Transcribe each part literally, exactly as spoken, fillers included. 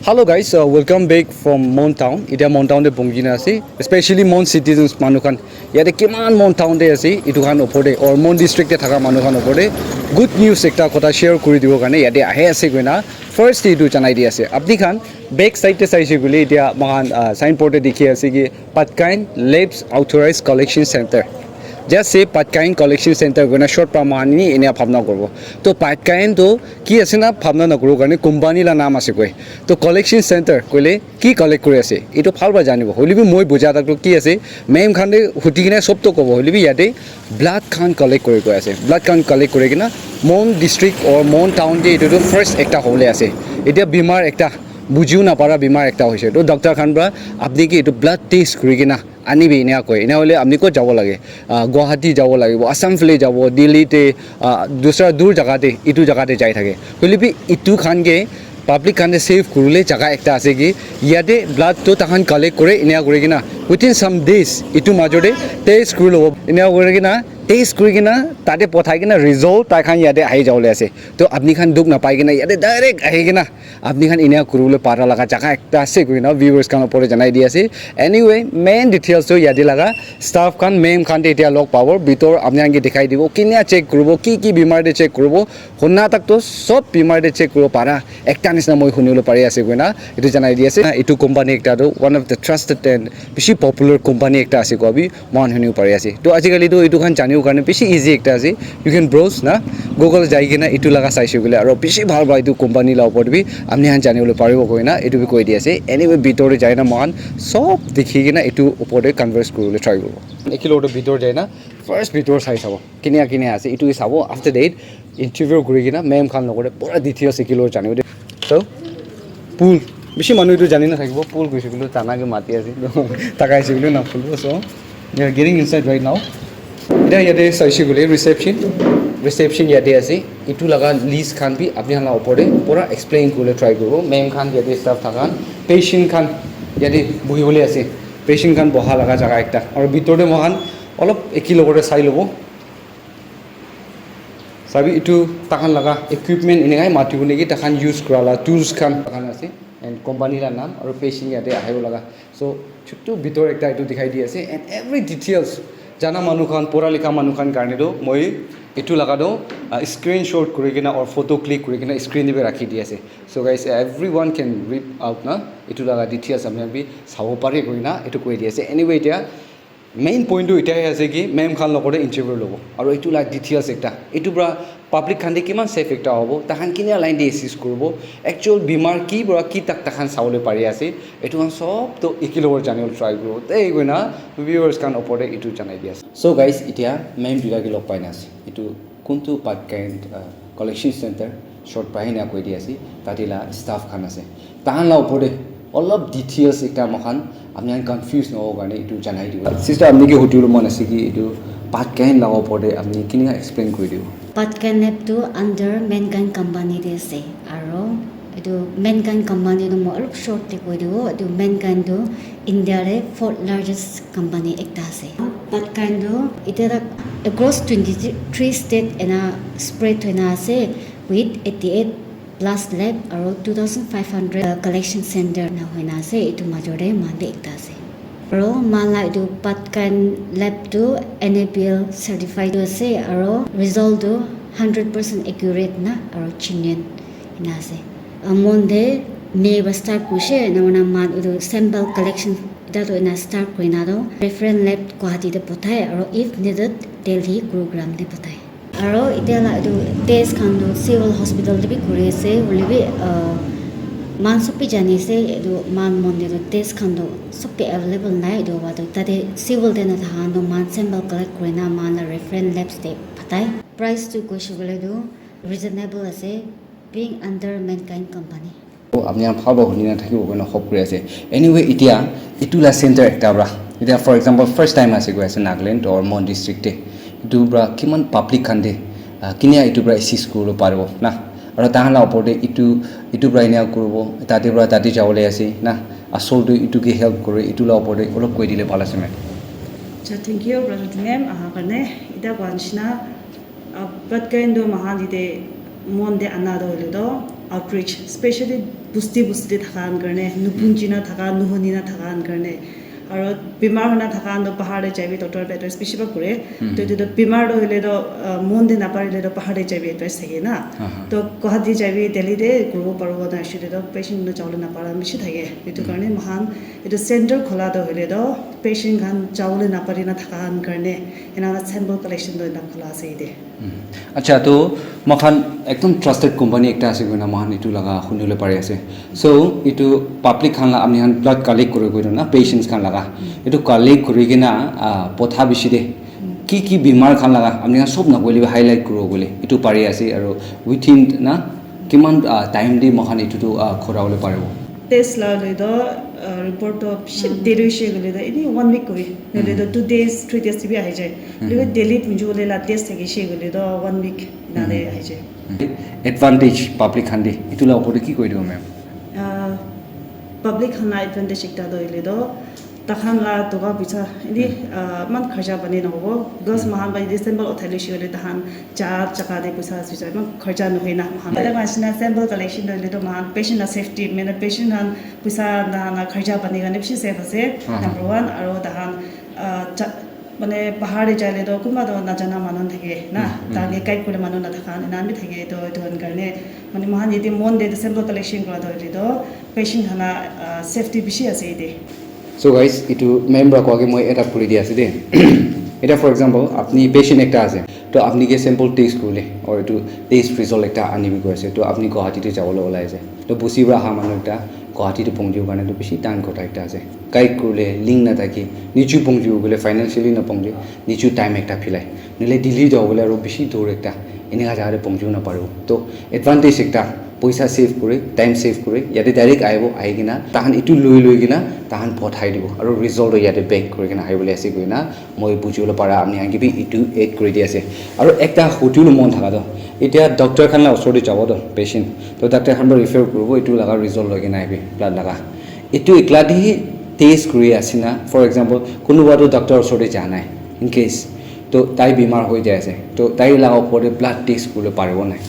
Hello guys, uh, welcome back from Mon Town. Itia Mon Town te bongina ase, especially Mon citizens manu khan. Yate kiman Mon Town te ase, itu khan opor te, or Mon district te thaka manu khan opor te good news ekta kotha share kuri dibo karne yate ahi ase koina first te itu janai di ase. Apni khan back side te saise koile itia moikhan, uh, signboard te dikhi ase ki Patkain Labs Authorized Collection Center. Just say Patkain Collection Center koina short pa moikhan ni enia bhabna koribo. To Patkain to ki ase na bhabna nakuru karne company la naam ase koi. To collection center koile ki collect kuri ase? Itu bhal para janibo. Hoile bi moi buja tak to ki ase? Ma'am khan de huti kena sob to kobo. Hoile bi yate blood khan collect kuri koi ase. Blood khan collect kuri kena Mon district or Mon town te itu to first ekta hobole ase. Itia bimar ekta bujiu na para bimar ekta hoise. To doctor khan para apni ki itu blood test kuri kena anibi enia koi. Enia hoile apni kot jabo lage? Ah, Guwahati jabo lagibo, Assam phale jabo, Delhi te, ah, dusra dur jaga te, itu jaga te jai thake. Hoile bi itu khan ke public khan te save kuribole jaga ekta ase ki yate blood to takhan collect kore, enia kuri kena within some days itu major te test kuri lobo. Enia kuri kena test kuri kena tate pothai kena result tai khan yate ahi jabole ase. To apni khan dukh napai kena yate direct ahi kena apni khan enia kuribole para laga jaga ekta ase koina viewers khan opor te janai di ase. Anyway, main details to yate laga staff khan, ma'am khan te itia log pabo, bitor apni khan ke dikhai dibo, kinia check kuribo, ki ki bimar te check kuribo, hona tak to sob bimar te check kuribo para ekta nisna moi hunibole pari ase koina itu janai di ase. Itu company ekta to one of the trusted and bishi popular company ekta ase koa bi moikhan hunibo pari ase. To ajikali to itu khan janibo karne bishi easy ekta ase. You can browse na, Google jai kena itu laga saise koile aro bishi bhal bhal itu company la opor te bi apni khan janibole paribo koina itu bi koi di ase. Anyway, bitor te jai na moikhan sob dikhi kena itu opor te converse kuribole try kuribo. Ekilog te bitor jai na first bitor sai sabo. Kinia kinia ase itu sabo. After that interview kuri kena ma'am khan logor te pura details ekilog janibo de. So, pool. Bishi manu itu jani na thakibo, pool koise koile tana ke mati ase. Takai ase koile na phulibo. So, we are getting inside right now. Ida yate saise koile reception. Reception yate ase. Itu laga list khan bi apni khan la opor te pura explain kuribole try kuribo. Ma'am khan yate staff thaka khan, patient khan yate buhibole ase. Patient khan boha laga jaga ekta. Aru bitor te moikhan olop ekilog te sai lobo. Sabi itu takhan laga equipment eninkai matibo niki, takhan use kura la tools khan takhan ase, and company la naam aru patient yate ahibo laga. So chutu bitor ekta itu dikhai di ase, and every details jana manu khan, pura likha manu khan karne to moi itu laga to, ah, screenshot kuri kena or photo click kuri kena screen te bi rakhi di ase. So guys, everyone can read out na, itu laga details apni khan bi sabo pare koi na itu koi di ase. Anyway, itia main point tu itia he ase ki ma'am khan logor te interview lobo aru etu la details ekta, etu para public khan te kiman safe ekta hobo, takhan kinia line te assist kuribo, actual bimar ki para ki tak takhan sabole pari ase, etu khan sob tu eki logor janibo try kuribo de koina viewers khan opor te etu janai di ase. So guys, itia ma'am duita ke log pai na ase, etu kuntu Patkain, uh, collection center short para hena koi di ase, tate la staff khan ase, tahan la opor te olop details ekta moikhan apni khan confuse nahobo karne etu janai dibo. Sister, apni ke hudibole mon ase ki etu Patkain la opor te apni kinika explain kuri dibo? Patkain lab tu under Mankind company te ase, aro etu Mankind company tu moi olop short te koi dibo, etu Mankind tu India te fourth largest company ekta ase. Patkain tu itya tak across twenty three state ena spread hoina ase with eighty eight plus lab aro two thousand five hundred collection center na hoina ase. Etu major te moikhan bi ekta ase. Aro moikhan la etu Patkain lab tu N A B L certified ase aro result tu hundred percent accurate na aro genuine ena ase. Ah, mon de May para start kurishe, ena hoina moikhan etu sample collection eta tu ena start kurina tu reference lab Guwahati te pathai aro if needed Delhi, Gurugram te pathai. Aro itya la etu test khan tu civil hospital te bi kuri ase, hoile bi, ah, moikhan sob bi jani ase etu moikhan mon de tu test khan tu sob bi available nai, etu howa tu tate civil te na thaka khan tu moikhan sample collect kurina moikhan la reference labs te pathai. Price tu koishe koile tu reasonable ase, being under Mankind company. Apni khan bhal para huni na thakibo koina hope kuri ase. Anyway, itya etu la center ekta para, itya for example first time ase koi ase Nagaland or Mon district te, etu para kiman public khan te, ah, kinia etu para assist kuribole paribo na, aro tahan la opor te etu, etu para enia kuribo, tate para tate jabole ase na, asol tu etu ke help kore, etu la opor te olop koi dile bhal ase na. Acha, thank you brother Tungem aha karne. Itya koa nishina, ah, Patkain tu moikhan yate mon de ana tu hoile tu outreach, specially Busti busti te thaka khan karne, nupun china thaka, nuhuni na thaka khan karne. Aro bimar hona thaka khan toh bahar te jai bi doctor te advice bishi bhag kure. To etu toh bimar toh hoile toh, uh, mon te naparile toh bahar te jai bi advice thake na. To Guwahati jai bi Delhi te kuribo paribo na, hoishe toh patient na jabole napara bishi thake. Etu karne moikhan etu center khola toh hoile toh patient khan jabole napari na thaka khan karne ena sample collection toh ena khola ase yate. Acha, to moikhan ekdom trusted company ekta ase koina moikhan etu laga hunibole pari ase. So etu public khan la apni khan blood collect kuri kuri na patients khan laga etu collect kuri kena, ah, potha bishi de ki ki bimar khan laga apni khan sob na koile bi highlight kuri koile etu pari ase aro within na kiman, ah, time de moikhan etu tu, ah, khora bole paribo. Test la le do, uh, report to bishi deri hoishe gole do ini one week koi, nole do two days, three days bi ahi jai. Lebe daily punju le la test thaki she gole do one week na le ahi jai. Advantage public khan de etu la opor de ki koi dibo ma'am? Uh, public khan la advantage ekta do ile do takhan la toka puisa ini, uh, man kharcha pani na hobo, because moikhan bai December uthai le she gole takhan ja jaga te puisa ase jai man kharcha nohoi na moikhan. Tate moikhan sample collection to hoile to moikhan patient la safety, mane patient khan puisa na na kharcha pani karne bishi safe ase, number one. Aro takhan, ah, ja-, mane bahar te jai le to kunba to najana manu thake na, takhan ke guide kure manu na thaka ena bi thake, to etu khan karne mane moikhan yate mon te sample collection kura to hoile to patient khan la, ah, safety bishi ase yate. So guys, etu ma'am para koa ke moi add up kuri di ase de. Eta for example, apni patient ekta ase, to apni ke sample test kurile aru etu test result ekta anibi koi ase, to apni Guwahati te jabole olai ase. To busi para aha manu ekta Guwahati te pongji karne to bishi time kotha ekta ase. Guide kurile link na thaki nichu pongji koile financially na pongji, nichu time ekta philai nile Delhi jabole aru bishi dur ekta enika jaga te pongji na paribo. To advantage ekta, poisa save kure, time save kure, yate direct ahibo, ahi kena tahan etu loi loi kena tahan pothai dibo aru result to yate back kuri kena ahibole ase koina moi bujibole para apni khan ke bi etu add kuri di ase. Aru ekta hudibole mon thaka to, etia doctor khan la osor te jabo to patient, to doctor khan para refer kuribo etu laga result loi kena ahibi blood laga. Etu ekla te hi test kuri ase na, for example kunuba to doctor osor te ja nai, in case to tai bimar hoi jai ase, to tai laga opor te blood test kuribole paribo nai?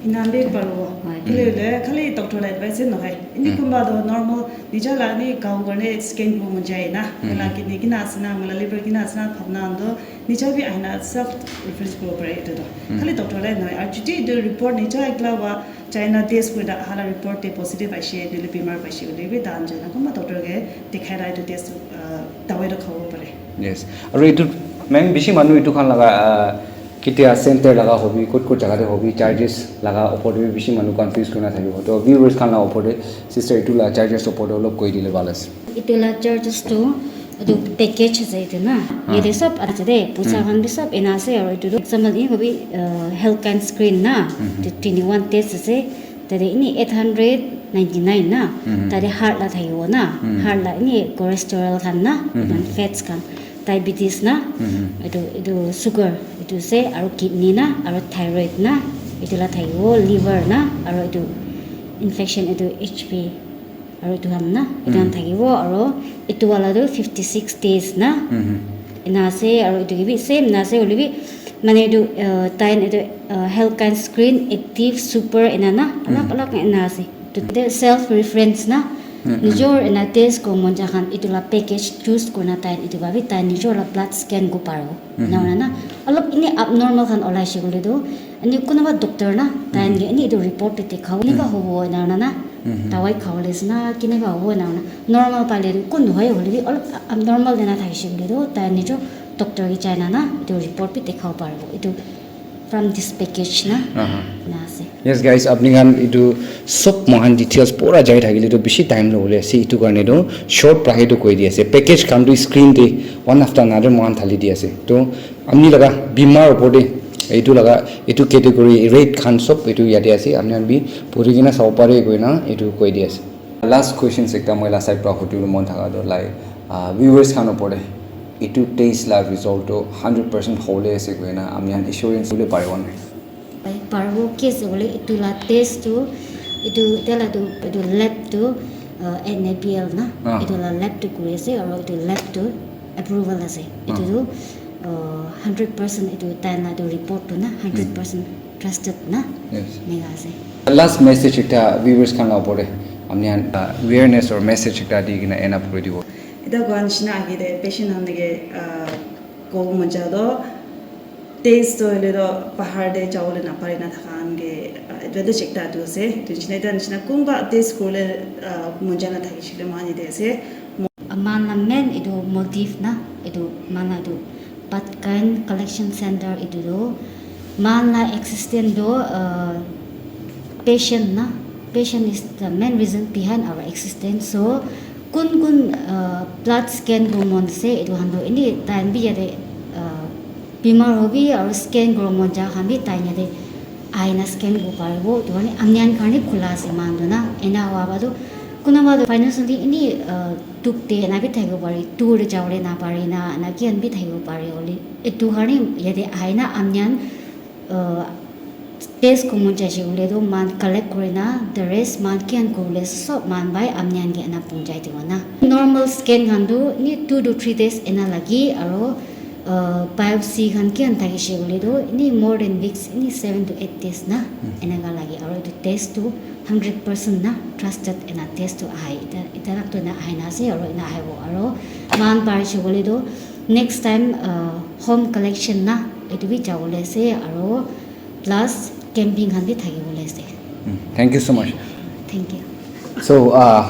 Ena bi paribo. Khali hoile khali doctor la advice nohoi. Ini kunba to normal nija la ni gaon karne scan kuribo mon jai na. Moila kidney kina ase na, moila liver kina ase na, bhabna khan to nija bi ahina self reference kuribo pare etu to. Khali doctor la nohoi. Aru jodi etu report nija ekla wa jaina test kurina ahala report te positive aishe, nahole bimar paishe koile bi tahan jaina kunba doctor ke dikhai na etu test, ah, dawai to khabo pare. Yes. Aru etu ma'am bishi manu etu khan laga, ah, ketia center laga hobi, kot kot jaga te hobi, charges laga opor te bi bishi manu confuse kurina thakibo. To viewers khan la opor te sister etu la charges opor te olop koi dile bhal ase. Etu la charges tu etu package ase etu na. Yate sob ase de, puisa khan bi sob ena ase aru etu tu example ni hobi, uh, health khan screen na, etu twenty one test ase, tate ini eight hundred ninety nine na, tate heart la thakibo na, heart la ini cholesterol khan na, eman fats khan, diabetes na, etu etu sugar etu ase aru kidney na aru thyroid na, etu la thakibo liver na aru etu infection etu H P aru etu khan na etu khan thakibo aru etu wala tu fifty six days na ena ase aru etu ke bi same ena ase hoile bi mane etu uh, tai khan etu uh, health khan screen active super ena na alak alak ena ase etu te self reference na nijor ena test kuribo mon ja khan etu la package choose kurina tai khan etu para bi tai nijor la blood scan kuribo paribo ena hoina na olop eni abnormal khan olai se koile tu eni kunuba doctor na tai khan ke eni etu report te dikhabo eni ba hobo ena hoina na dawai khabo le ase na kene ba hobo ena hoina normal paile tu kun nohoi hoile bi olop abnormal de na thakishe koile tu tai nijor doctor ke jai na na etu report bi dikhabo paribo etu from this package na na ase. Yes guys, apni khan etu sob moikhan details pura jai thakile tu bishi time lobole ase, etu karne tu short para he tu koi di ase. Package khan tu screen te one after another moikhan thali di ase. To apni laga bimar opor te etu laga etu category rate khan sob etu yate ase, apni khan bi puri kena sabo pare koina etu koi di ase. Last questions ekta moi la side para hudibole mon thaka tu like, ah, viewers khan opor te etu test la result tu hundred percent hole ase koina apni khan assurance dibole paribo nai? Paribo ki ase koile etu la test tu etu tai la tu etu lab tu uh, N A B L na etu la lab tu kuri ase aru etu lab tu approval ase etu tu uh, hundred percent etu tai la tu report tu na hundred percent trusted na Yes. eneka ase. Last message ekta viewers khan la opor te apni khan, uh, awareness or message ekta di kena end up kuri dibo. Ita koa nishina agi de patient khan ke uh, ko monja do test to le do bahar de jabo le na pare na thaka an ke uh, advantage ekta tu ase. Tu nishina ita nishina kumba test ko le uh, monja na thaki shile mani de ase. Aman la main itu motive na itu mana itu Patkain collection center itu do man la existence do uh, patient na patient is the main reason behind our existence. So kun kun uh, blood scan go mon se itu hando ini time bi yate uh, bimar hobi aru scan go mon ja khan bi tai yate aina scan go paribo itu hani amnian karni khula ase man do na ena hoa ba do kuna ba do financially ini uh, duk te ena bi thakibo pare, tour te jabole na pare na, ena kihan bi thakibo pare hole. Etu karne yate ahina amian uh, test kumon jaise hole to man collect kore na, the rest man kihan kore sob man bai amian ke ena punjai dibo na. Normal scan khan tu ni two to three days ena lagi aro uh, biopsy khan kihan thakise hole to ni more than weeks ni seven to eight days na eneka lagi aro etu test tu hundred percent na trusted ena test tu ahai ita ita rak tu na ahai na ase aro ena ahai bo aro man parise hole to next time uh, home collection na etu bi jabole ase aro plus camping khan bi thaki bole ase. Thank you so much. Thank you. So, uh,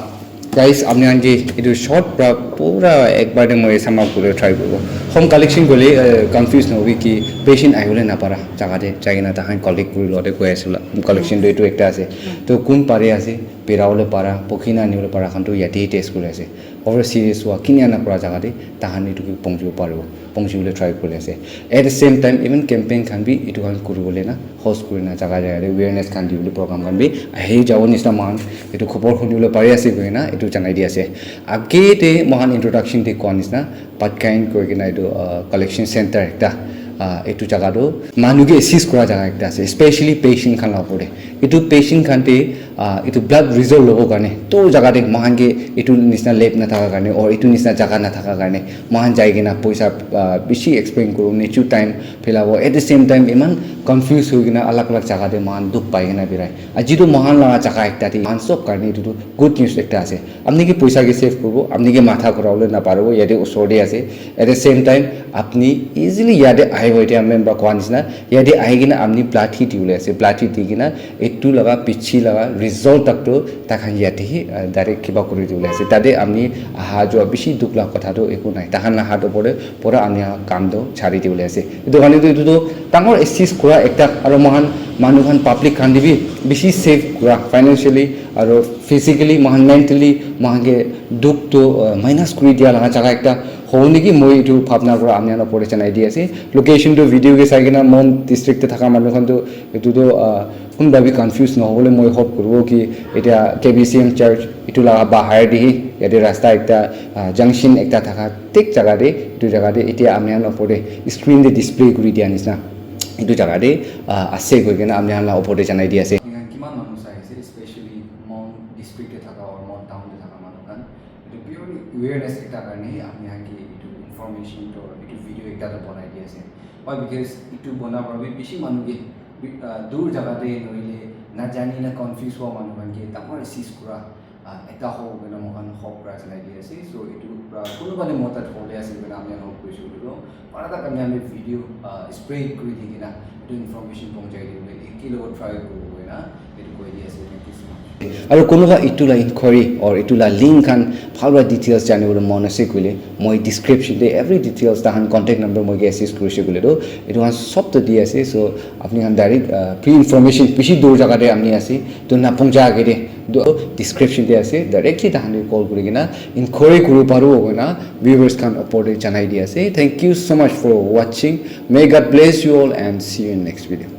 guys, apni khan ke etu short pra pura ekbar de moi sum up kuri try koribo. Home collection kole uh, confuse na hobi ki patient ahibole na para jaga de jai kena tahan collect kuri lo de koi ase la. Home collection tu etu ekta ase. To kun pare ase, pera bole para, pokhi na ani bole para khan tu yate test kuri ase. Over serious hua kini ana kura jaga de tahan etu ke pongji paribo, pongji bole try kuri ase. At the same time, even campaign khan bi etu khan kuri bole na host kuri na jaga jaga de awareness khan di bole program khan bi ahi jabo nisna mohan etu khobor khuni bole pari ase koi na etu janai di ase. Age te mohan introduction te koa nisna Patkain koi kena etu uh, collection center ekta uh, etu jaga tu manu ke assist kura jaga ekta ase, especially patient khan la opor de. Etu patient khan te uh, etu blood result lobo karne to jaga de mohan ke etu nisna lab na thaka karne or etu nisna jaga na thaka karne mohan jai kena poisa uh, bishi explain kuru nichu time philabo at the same time iman confuse hoi kena alag alag jaga de mohan dukh pai kena birai aji tu mohan la jaga ekta de mohan sob karne etu tu good news ekta ase. Apni ke poisa ke save kuribo, apni ke matha khora bole na paribo, yate usor te ase. At the same time, apni easily yate ahibo, etia member koa nisna, yate ahi kena apni blood hi dibole ase, blood hi di kena etu laga pichi laga result tak tu takhan yate hi uh, direct kiba kuri dibole ase. Tate apni aha jua bishi dukh la kotha tu eku nai. Takhan la hat opor te pura apni kam tu chari dibole ase. Etu karne tu etu tu dangor assist kura ekta aro mohan manu khan public khan te bi bishi save kura financially aro physically mohan mentally mohan ke dukh tu uh, minus kuri dia laga jaga ekta hobo niki moi etu bhabna kura apni khan opor te janai di ase. Location tu video ke sai kena Mon district te thaka manu khan tu etu tu uh, kunba bi confuse na hobole moi hope kuribo ki etia K B C M church etu laga bahar te hi yate rasta ekta uh, junction ekta thaka thik jaga te etu jaga te etia apni khan opor te screen te display kuri dia nisna etu jaga te uh, ase koi kena apni khan la opor te janai di ase. Kiman manu sai ase, especially Mon district te thaka or Mon town te thaka manu khan. Etu purely awareness ekta karne hi apni khan ke etu information to etu video ekta to banai di ase. Why? Because etu bana para bi bishi manu ke bi- ah, dur jaga te nohile na jani na confuse hua manu khan ke dangor assist kura ah, ekta ho koina moikhan hope kura janai di ase. So etu pra kunuba te modat hole ase koina ami khan hope kurise koile toh para ta karne ami video ah, spread kuri di kena etu information pahunchai dibole eki logot try kuribo koina etu koi di ase. Thank you so much. Aru kunuba itu la inquiry or itu la link khan bhal para details janibole mon ase koile moi description te every details tahan contact number moi ke assist kurise koile toh etu khan sob to di ase. So apni khan direct uh, pre information bishi dur jaga te ami ase to na pungja age de do description te ase, directly tahan ke call kuri kena inquiry kuri paribo koina viewers khan opor te janai di ase. Thank you so much for watching. May God bless you all and see you in next video.